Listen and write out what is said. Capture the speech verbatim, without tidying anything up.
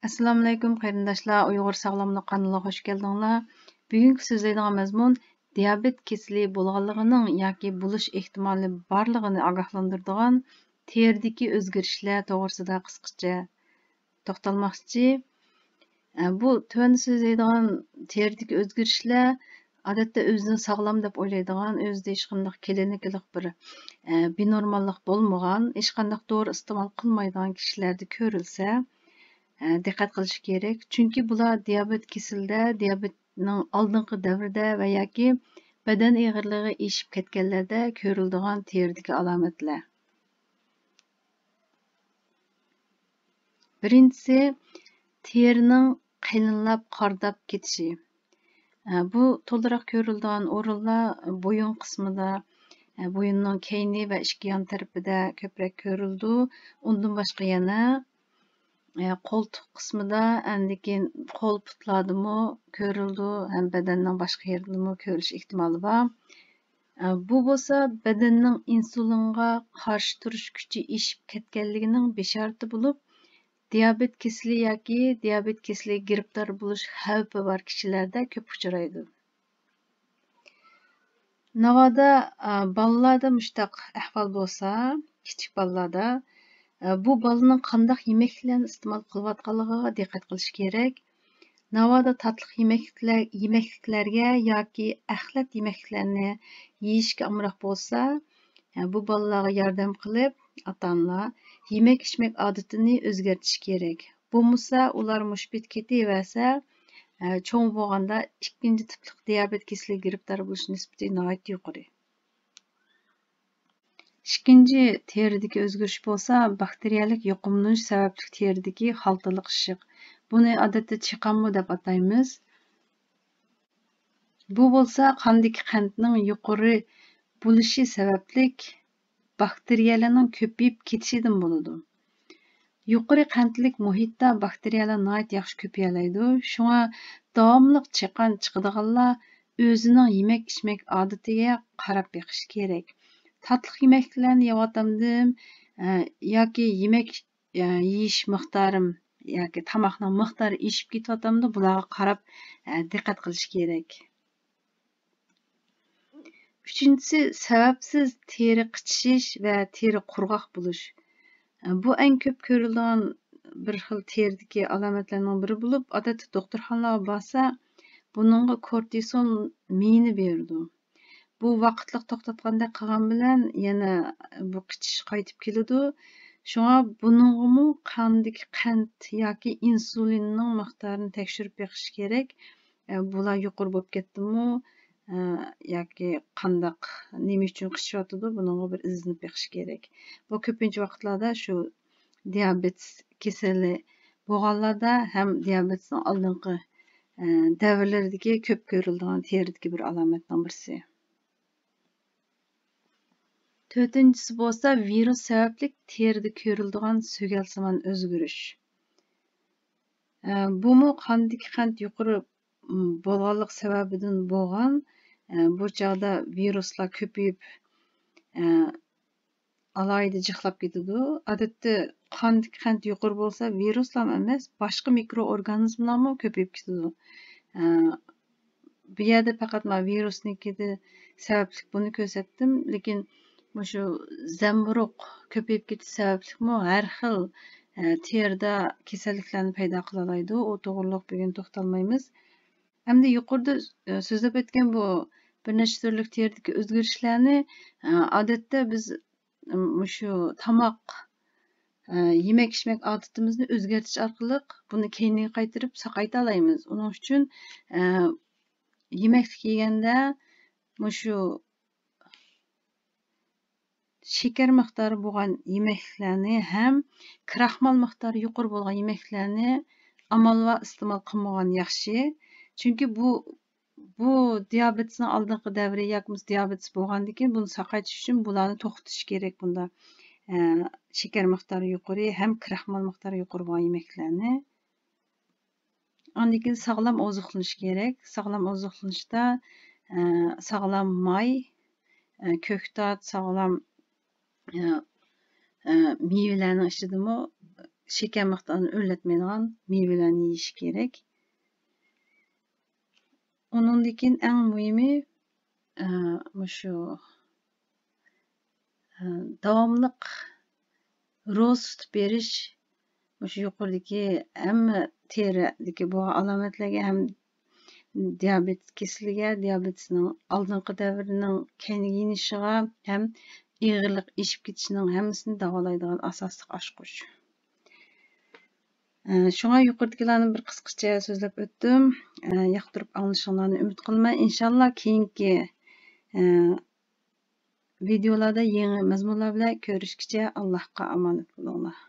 ئەسسالامۇئەلەيكۇم قېرىنداشلار، ئۇيغۇر ساغلاملىق قانىلىغا خۇش كەلدىڭلار. بۈگۈنكى سۆزلەيدىغان مەزمۇن دىيابېت كېسىلى بولغانلىقىنىڭ ياكى بولۇش ئېھتىمالى بارلىقىنى ئاگاھلاندۇرىدىغان تېرىدىكى ئۆزگىرىشلەر توغرىسىدا قىسقىچە توختالماقچى. ئە، بۇ تۆۋەندە سۆزلەيدىغان تېرىدىكى ئۆزگىرىشلەر ئادەتتە ئۆزىنى ساغلام دەپ ئويلايدىغان، ئۆزىدە ھېچقانداق كلىنىكىلىق بىر، ئە، بىنورماللىق بولمىغان، ھېچقانداق دورا ئىستېمال قىلمايدىغان كىشىلەردە كۆرۈلسە، ئە، دىققەت قىلىش كېرەك. چۈنكى بۇلار دىيابېت كېسىلىدە، دىيابېتنىڭ ئالدىنقى دەۋرىدە ۋە ياكى بەدەن ئېغىرلىقى ئېشىپ كەتكەنلەردە كۆرۈلىدىغان تېرىدىكى ئالامەتلەر. بىرىنچىسى، تېرىنىڭ قېلىنلاپ، قارىداپ كېتىشى. ئە، بۇ تولىراق كۆرۈلىدىغان ئورۇنلار بويۇن قىسمىدا، ئە، بويۇننىڭ كەينى ۋە ئىككى يان تەرىپىدە كۆپرەك كۆرۈلىدۇ. ئۇندىن باشقا يەنە، ئە، قولتۇق قىسمىدا، ئاندىن كېيىن قول پۇتلاردىمۇ كۆرۈلىدۇ ھەم بەدەننىڭ باشقا يېرىدىمۇ كۆرۈلۈش ئېھتىمالى بار. ئە، بۇ بولسا بەدەننىڭ ئىنسۇلىنغا قارشى تۇرۇش كۈچى ئېشىپ كەتكەنلىكىنىڭ بېشارىتى بولۇپ، دىيابېت كېسىلى ياكى دىيابېت كېسىلىگە گىرىپتار بولۇش خەۋپى بار كىشىلەردە كۆپ ئۇچرايدۇ. ناۋادا، ئە، بالىلاردا مۇشۇنداق ئەھۋال بولسا، كىچىك بالىلاردا، ئە، بۇ بالىنىڭ قانداق يېمەكلىكلەرنى ئىستېمال قىلىۋاتقانلىقىغا دىققەت قىلىش كېرەك. ناۋادا تاتلىق يېمەكلىكلەر، يېمەكلىكلەرگە ياكى ئەخلەت يېمەكلىكلەرنى يېيىشكە ئامراق بولسا، بۇ بالىلارغا ياردەم قىلىپ، ئاتا-ئانىلار يېمەك-ئىچمەك ئادىتىنى ئۆزگەرتىشى كېرەك. بولمىسا، ئۇلار مۇشۇ پېتى كېتىۋەرسە، چوڭ بولغاندا ئىككىنچى تىپلىق دىيابېت كېسىلىگە گىرىپتار بولۇش نىسبىتى ناھايىتى يۇقىرى. ئىككىنچى تېرىدىكى ئۆزگىرىش بولسا باكتېرىيەلىك يۇقۇملىنىش سەۋەبلىك تېرىدىكى خالتىلىقىشىق. بۇنى ئادەتتە چېقانمۇ دەپ ئاتايمىز. بۇ بولسا قاندىكى قەنتنىڭ يۇقىرى بولۇشى سەۋەبلىك باكتېرىيەلەرنىڭ كۆپىيىپ كېتىشىدىن بولىدۇ. يۇقىرى قەنتلىك مۇھىتتا باكتېرىيەلەر ناھايىتى ياخشى كۆپىيەلەيدۇ. شۇڭا داۋاملىق چېقان چىقىدىغانلار ئۆزىنىڭ يېمەك-ئىچمەك ئادىتىگە قاراپ بېقىشى كېرەك. تاتلىق يېمەكلىكلەرنى يەۋاتامدىم، ئە، ياكى يېمەك، ئە، يېيىش مىقدارىم ياكى تاماقنىڭ مىقدارى ئېشىپ كېتىۋاتامدۇ، بۇلارغا قاراپ، ئە، دىققەت قىلىش كېرەك. ئۈچىنچىسى، سەۋەبسىز تېرە قىچىشىش ۋە تېرە قۇرغاق بولۇش. بۇ ئەڭ كۆپ كۆرۈلىدىغان بىر خىل تېرىدىكى ئالامەتلەرنىڭ بىرى بولۇپ، ئادەتتە دوختۇرخانىلارغا بارسا، بۇنىڭغا كورتىسون مېيىنى بېرىدۇ. بۇ ۋاقىتلىق توختاتقاندەك قىلغان بىلەن يەنە بۇ قىچىش قايتىپ كېلىدۇ. شۇڭا بۇنىڭغىمۇ قاندىكى قەنت ياكى ئىنسۇلىننىڭ مىقدارىنى تەكشۈرۈپ بېقىش كېرەك. ئە، بۇلار يۇقىرى بولۇپ كەتتىمۇ، ئە، ياكى قانداق، نېمە ئۈچۈن قىچىشىۋاتىدۇ، بۇنىڭغا بىر ئىزدىنىپ بېقىش كېرەك. بۇ كۆپىنچە ۋاقىتلاردا شۇ دىيابېت كېسىلى بولغانلاردا ھەم دىيابېتنىڭ ئالدىنقى، ئە، دەۋرلىرىدىكى كۆپ كۆرۈلىدىغان تېرىدىكى بىر ئالامەتنىڭ بىرسى. تۆتىنچىسى بولسا ۋىرۇس سەۋەبلىك تېرىدە كۆرۈلىدىغان سۆگەلسىمان ئۆزگىرىش. ئە، بۇمۇ قاندىكى قەنت يۇقىرى، م، بولغانلىق سەۋەبىدىن بولغان. ئە، بۇ چاغدا ۋىرۇسلار كۆپىيىپ، ئە، ئالاھىدە جىقلاپ كېتىدۇ. ئادەتتە قاندىكى قەنت يۇقىرى بولسا، ۋىرۇسلارمۇ ئەمەس، باشقا مىكرو ئورگانىزملارمۇ كۆپىيىپ كېتىدۇ. ئە، بۇ يەردە پەقەت مانا ۋىرۇسنىڭكىدە سەۋەبلىك بۇنى كۆرسەتتىم، لېكىن مۇشۇ زەمبۇرۇغ كۆپىيىپ كېتىش سەۋەبلىكمۇ ھەر خىل، ئە، تېرىدا كېسەللىكلەرنى پەيدا قىلالايدۇ. ئۇ توغرىلىق بۈگۈن توختالمايمىز. ئەمدى يۇقىرىدا، ئە، سۆزلەپ ئۆتكەن بۇ بىر نەچچە تۈرلۈك تېرىدىكى ئۆزگىرىشلەرنى، ئە، ئادەتتە بىز مۇشۇ تاماق، ئە، يېمەك-ئىچمەك ئادىتىمىزنى ئۆزگەرتىش ئارقىلىق بۇنى كەينىگە قايتۇرۇپ ساقايتالايمىز. ئۇنىڭ ئۈچۈن، ئە، يېمەكلىك يېگەندە مۇشۇ شېكەر مىقدارى بولغان يېمەكلىكلەرنى ھەم كراخمال مىقدارى يۇقىرى بولغان يېمەكلىكلەرنى ئامال بار ئىستېمال قىلمىغان ياخشى. چۈنكى بۇ بۇ دىيابېتىسنىڭ ئالدىنقى دەۋرى ياكى بولمىسا دىيابېتىس بولغاندىن كېيىن بۇنى ساقايتىش ئۈچۈن بۇلارنى توختىتىش كېرەك بۇنداق، ئە، شېكەر مىقدارى يۇقىرى ھەم كراخمال مىقدارى يۇقىرى بولغان يېمەكلىكلەرنى. ئاندىن كېيىن ساغلام ئوزۇقلىنىش كېرەك. ساغلام ئوزۇقلىنىشتا، ئە، ساغلام ماي، ئە، كۆكتات، ساغلام، ئە، ئە، مېۋىلەرنىڭ ئىچىدىمۇ شېكەر مىقدارىنى ئۆرلەتمەيدىغان مېۋىلەرنى يېيىش كېرەك. ئۇنىڭدىن كېيىن ئەڭ مۇھىمى، ئە، مۇشۇ، ئە، داۋاملىق روزا تۇتۇپ بېرىش، مۇشۇ يۇقىرىدىكى ھەممە تېرىدىكى بولغان ئالامەتلەرگە ھەم دىيابېت كېسىلىگە، دىيابېتنىڭ ئالدىنقى دەۋرىنىڭ كەينىگە يېنىشىغا ھەم ئېغىرلىق ئېشىپ كېتىشىنىڭ ھەممىسىنى داۋالايدىغان ئاساسلىق ئاچقۇچ. ئە، شۇڭا يۇقىرىدىكىلەرنى بىر قىسقىچە سۆزلەپ ئۆتتۈم. ئە، ياقتۇرۇپ ئاڭلىشىڭلارنى ئۈمىد قىلىمەن. ئىنشاللا كېيىنكى، ئە، ۋىدېئولاردا يېڭى مەزمۇنلار بىلەن كۆرۈشكىچە ئاللاھقا ئامانەت بولۇڭلار.